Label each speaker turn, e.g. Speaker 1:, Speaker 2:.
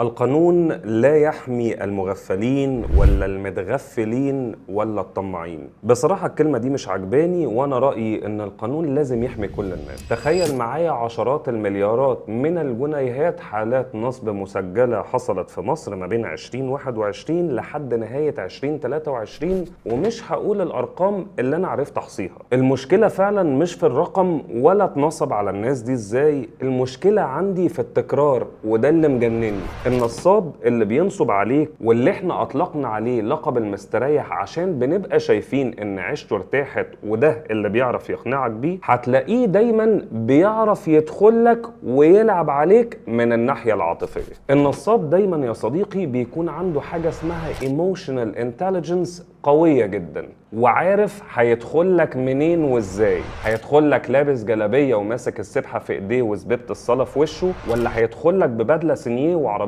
Speaker 1: القانون لا يحمي المغفلين ولا المتغفلين ولا الطماعين. بصراحة الكلمة دي مش عجباني، وانا رأيي ان القانون لازم يحمي كل الناس. تخيل معايا عشرات المليارات من الجنيهات حالات نصب مسجلة حصلت في مصر ما بين 2021 لحد نهاية 2023، ومش هقول الارقام اللي انا عرفت احصيها. المشكلة فعلا مش في الرقم ولا اتنصب على الناس دي ازاي، المشكلة عندي في التكرار، وده اللي مجنني. النصاب اللي بينصب عليك واللي احنا اطلقنا عليه لقب المستريح عشان بنبقى شايفين ان عيشته ارتاحت وده اللي بيعرف يقنعك بيه، هتلاقيه دايما بيعرف يدخلك ويلعب عليك من الناحية العاطفية. النصاب دايما يا صديقي بيكون عنده حاجة اسمها emotional intelligence قوية جدا، وعارف هيدخل لك منين وازاي. هيدخل لك لابس جلابية وماسك السبحة في ايديه وزبيبة الصلاة في وشه، ولا هيدخل لك ببدلة سينيه وعربية